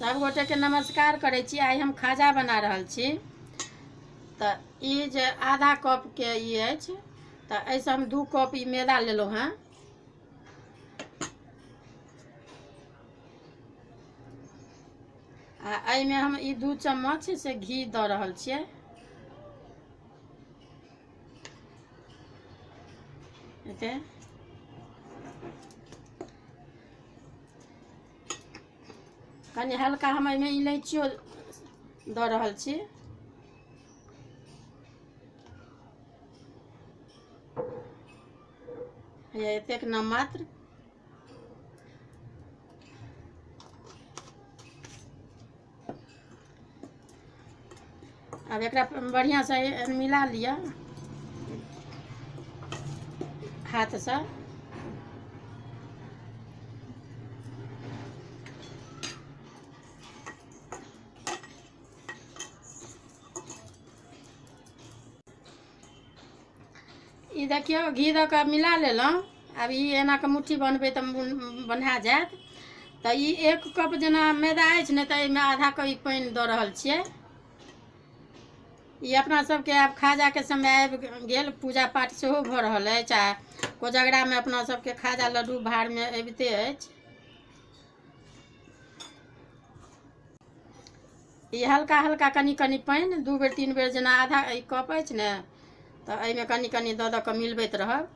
सब गोटे के नमस्कार करै छी। आइ हम खाजा बना रहल छी। तऽ ई जे आधा कप के ई अछि, तऽ एहिसँ हम 2 कप ई मैदा लेलहुँ हेँ। आ एहिमे हम ई 2 चम्मच से घी दऽ रहल छियै। एते कनि हल्का हम एहिमे इलायचियो दऽ रहल छी। एतेक नाम मात्र। आब एकरा बढ़िआँसँ मिला लिअ हाथसँ। ई देखियौ घी दऽ कऽ मिला लेलहुँ। आब ई एना कऽ मुट्ठी बनबै तऽ बन्हा जायत। तऽ ई 1 कप जेना मैदा अछि ने, तऽ एहिमे आधा कप ई पानि दऽ रहल छियै। ई अपना सबके आब खाजाके समय आबि गेल, पूजा पाठ सेहो भऽ रहल अछि आ कोजगरामे अपना सबके खाजा लड्डू भारमे अबिते अछि। ई हल्का हल्का कनि कनि पानि 2 बेर 3 बेर जेना आधा ई कप अछि ने, तऽ एहिमे कनि कनि दऽ दऽ कऽ मिलबैत रहब।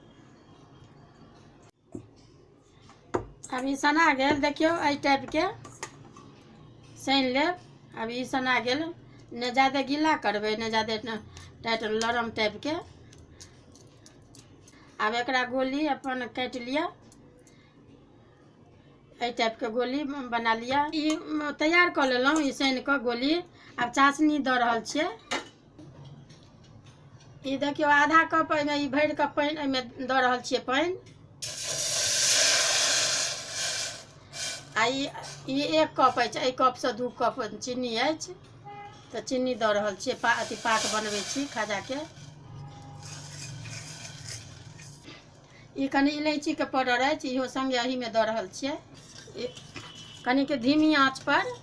आब ई सना गेल, देखियौ एहि टाइपके सानि लेब। आब ई सना गेल, ने ज्यादे गीला करबै ने ज्यादे टाइट लरम टाइपके। आब एकरा गोली अपन काटि लिअ, एहि टाइपके गोली बना लिअ। ई तैयार कऽ लेलहुँ ई सानि कऽ गोली। आब चाशनी दऽ रहल छियै। ई देखियौ आधा कप एहिमे ई भरि कऽ पानि एहिमे दऽ रहल छियै पानि। आ ई 1 कप अछि, एहि कपसँ 2 कप चीनी अछि, तऽ चीनी दऽ रहल छियै। अथी पाक बनबै छी खाजाके। ई कनि इलायचीके पाउडर अछि, इहो सङ्गे एहिमे दऽ रहल छियै। कनिके धीमी आँच पर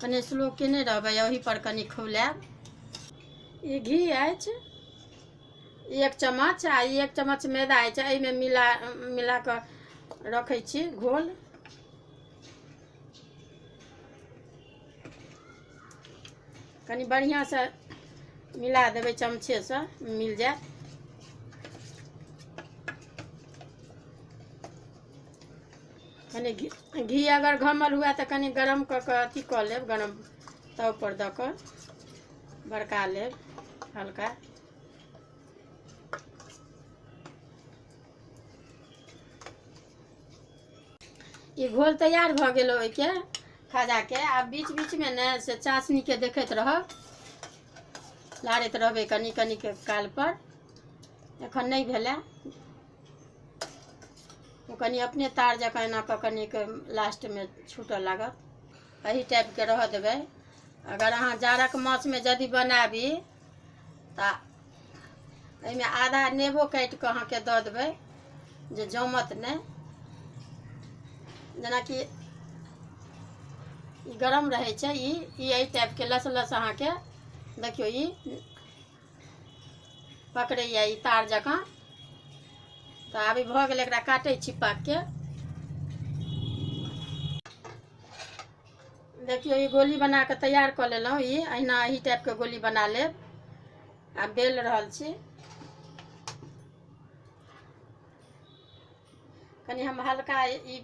कनि स्लो केने रहबै, ओहि पर कनि खौलायब। ई घी अछि 1 चम्मच आ 1 चम्मच मैदा अछि, एहिमे मिला मिला कऽ रखै छी घोल। कनि बढ़िआँसँ मिला देबै चमचेसँ, मिल जायत। कनि घी अगर घमल हुए तऽ कनि गरम कऽ कऽ अथी कऽ लेब, गरम तव पर दऽ कऽ बरका लेब हल्का। ई घोल तैयार भऽ गेल ओहिके खाजाके। आब बीच बीचमे ने से चाशनीके देखैत रहब, लारैत रहबै कनि कनिके काल पर। एखन नहि भेलै, ओ कनि अपने तार जकाँ एना कऽ कनिक लास्टमे छूटऽ लागत। एही टाइपके रहऽ देबै। अगर अहाँ जाड़क मासमे यदि बनाबी तऽ एहिमे आधा नेबो काटि कऽ अहाँके दऽ देबै, जे जमत नहि। जेनाकि ई गरम रहै छै, ई एहि टाइपके लस लस अहाँके देखियौ ई पकड़ैए ई तार जकाँ। तऽ आब ई भऽ गेल, एकरा काटै छी पाकके। देखियौ ई गोली बना कऽ तैयार कऽ लेलहुँ। ई अहिना एही टाइपके गोली बना लेब। आब बेल रहल छी। कनि हम हल्का ई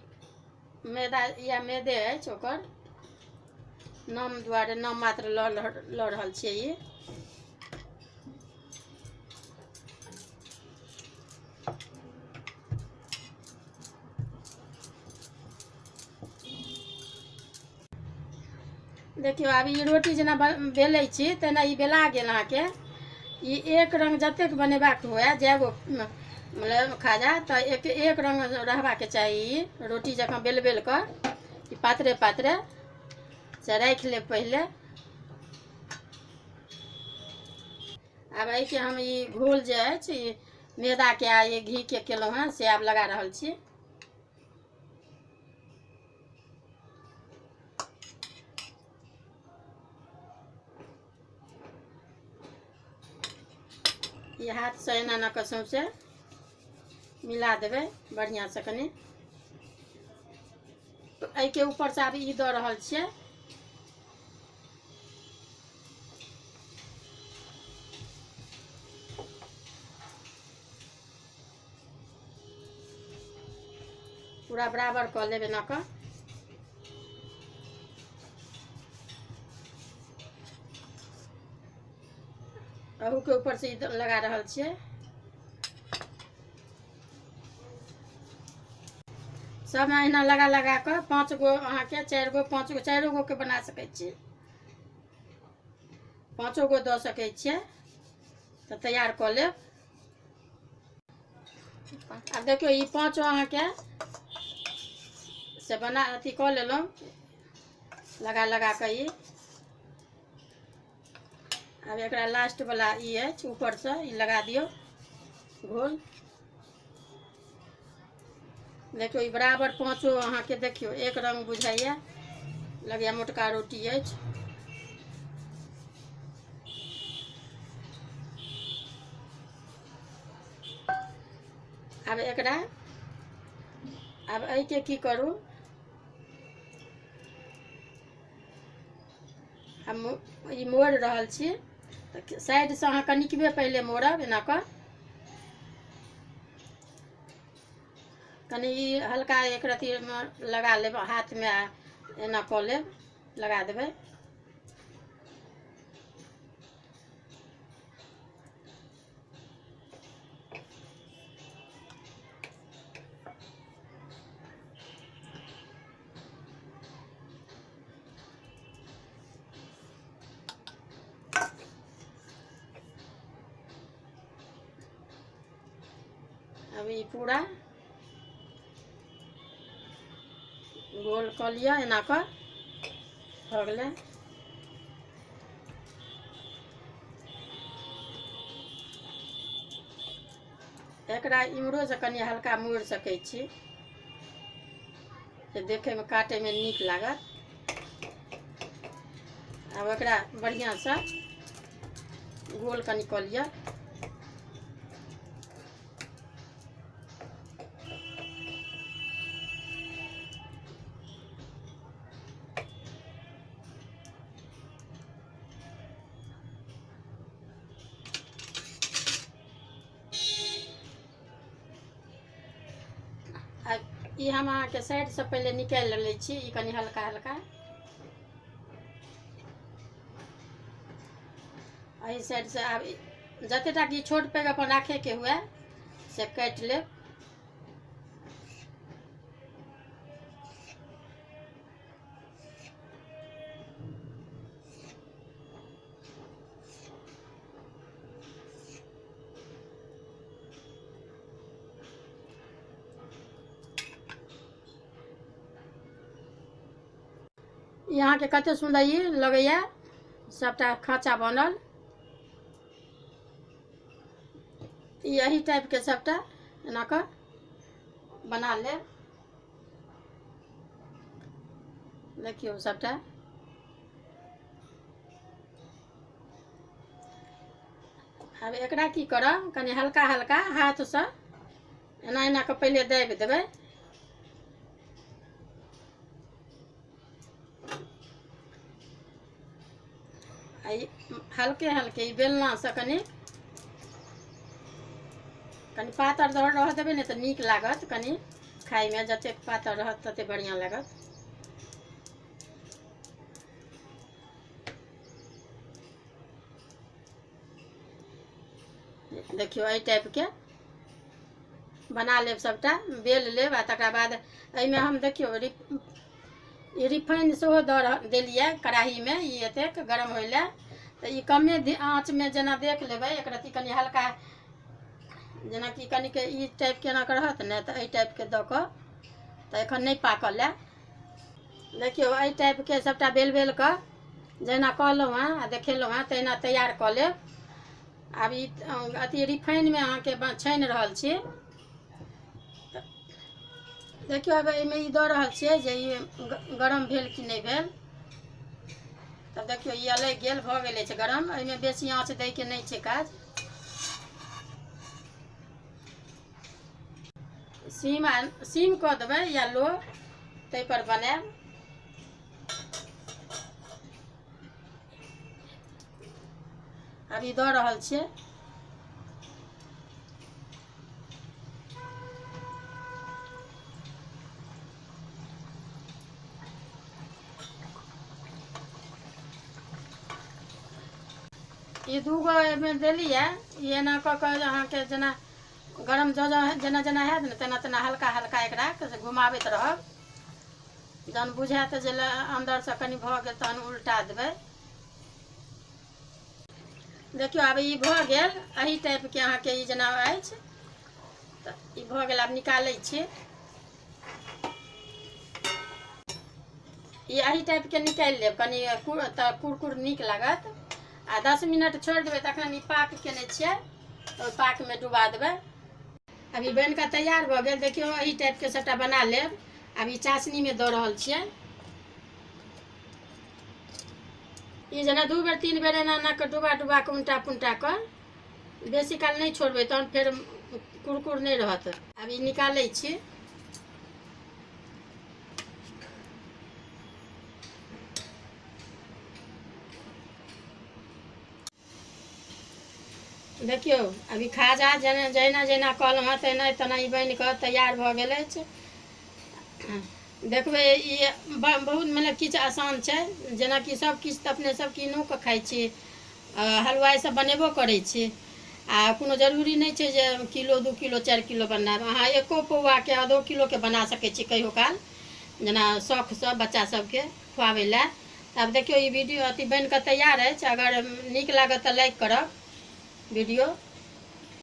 मैदा या मैदे अछि ओकर नाम दुआरे नाम मात्र लऽ रहल छियै। ई देखियौ आब ई रोटी जेना बेलै छी तेना ई बेला गेल अहाँके। ई एक रंग जतेक बनेबाक हुए जएगो मतलब खाजा, तऽ एक एक रंग रहबाक चाही। ई रोटी जकाँ बेल बेल कऽ ई पातरे पातरे से राखि लेब पहिले। आब एहिके हम ई घोल जे अछि ई मैदाके आ ई घीके केलहुँ हेँ से आब लगा रहल छी। ई हाथसँ एना एना कऽ सौँसे मिला देबै बढ़िआँसँ कनि। एहिके ऊपरसँ आब ई दऽ रहल छियै। पूरा बराबर कऽ लेब एना कऽ। अहूके ऊपरसँ ई लगा रहल छियै। सब अहिना लगा लगा कऽ 5 गो अहाँके 4 गो 5 गो 4 गो के बना सकै छी, 5 गो दऽ सकै छियै। तऽ तैयार कऽ लेब। आब देखियौ ई 5 अहाँके से बना अथी कऽ लेलहुँ लगा लगा कऽ ई। आब एकरा लास्ट वाला ई अछि, ऊपरसँ ई लगा दियौ घोल। देखियौ ई बराबर 5 अहाँके देखियौ एक रंग बुझाइया, लगैया मोटका रोटी अछि। आब एकरा आब एहिके की करू, हम ई मोड़ि रहल छी तऽ साइडसँ अहाँ कनिकबे पहिले मोड़ब एना कऽ, कनि ई हल्का एक रत्तीमे लगा लेब हाथमे, एना कऽ लेब, लगा देबै। अब ई पूरा गोल कऽ लिअ एना कऽ, भऽ गेलै। एकरा इम्हरोसँ कनि हल्का मोड़ि सकै छी जे देखैमे काटैमे नीक लागत। आब एकरा बढ़िआँसँ गोल कनि कऽ लिअ। ई हम अहाँके साइडसँ पहिले निकालि लै छी, ई कनि हल्का हल्का एहि साइडसँ। आब जतेटा कि छोट पैघ अपन राखैके हुए से काटि लेब। यहाँ के कते सुंदर ई लगैया सबटा खाँचा बनल। यही टाइप के सबटा एना कऽ बना लेब। देखियौ सबटा आब एकरा की करब, कनि हल्का हल्का हाथसँ एना एना कऽ पहिले दाबि देबै। हल्के हल्के ई बेलनासँ कनि कनि पातर रह देबै ने तऽ नीक लागत कनि खाइमे, जतेक पातर रहत ततेक बढ़िआँ लागत। देखियौ एहि टाइपके बना लेब सबटा, बेल लेब। आ तकरा बाद एहिमे हम देखियौ ई रिफाइन सेहो दऽ देलियै कड़ाहीमे, ई एतेक गरम होइ लए। तऽ ई कमे आँचमे जेना देख लेबै एक रत्ती कनि हल्का, जेनाकि कनिक ई टाइपके एना कऽ रहत ने तऽ एहि टाइपके दऽ कऽ, तऽ एखन नहि पाकल लए। देखियौ एहि टाइपके सबटा बेल बेल कऽ जेना कहलहुँ हेँ आ देखेलहुँ हेँ तहिना तैयार कऽ लेब। आब ई अथी रिफाइनमे अहाँके छानि रहल छी। देखियौ आब एहिमे ई दऽ रहल छियै जे ई गरम भेल कि नहि भेल। तऽ देखियौ ई अलगि गेल, भऽ गेल अछि गरम। एहिमे बेसी आँच दैके नहि छै काज। सीम सीम कऽ देबै या लो ताहि पर बनायब। अभी दऽ रहल छियै। ई दूगो एहिमे देलियै, ई एना कऽ कऽ अहाँके जेना गरम जेना जेना हैत ने तेना तेना हल्का हल्का एकरा घुमाबैत रहब। जहन बुझायत जे अन्दरसँ कनि भऽ गेल तहन उल्टा देबै। देखियौ आब ई भऽ गेल, एहि टाइपके अहाँके ई जेना अछि तऽ ई भऽ गेल। आब निकालै छी, ई एहि टाइपके निकालि लेब, कनि तऽ कुरकुर नीक लागत। आ 10 मिनट छोड़ि देबै तखन ई पाक केने छियै ओहि पाकमे डुबा देबै। अभी बनि कऽ तैयार भऽ गेल। देखियौ एहि टाइपके सबटा बना लेब। आब ई चाशनीमे दऽ रहल छियै। ई जेना 2 बेर 3 बेर एना एना कऽ डुबा डुबा कऽ उल्टा पुलटा कऽ बेसी काल नहि छोड़बै तहन फेर कुरकुर नहि रहत। आब ई निकालै छी। देखियौ अभी खाजा जेना जेना जेना कहलहुँ हँ तेना तेना ई बनि कऽ तैयार भऽ गेल अछि। देखबै ई बहुत मतलब किछु आसान छै, जेनाकि सब किछु तऽ अपने सब कीनो कऽ खाइ छी, हलवाइ सब बनेबो करै छी। आ कोनो जरूरी नहि छै जे किलो 2 किलो 4 किलो बनायब, अहाँ 1 पौआके आधो किलोके बना सकै छी कहियो काल, जेना शौखसँ बच्चा सबके खुआबै लए। आब देखियौ ई वीडियो अथी बनि कऽ तैयार अछि। अगर नीक लागत तऽ लाइक करब वीडियो।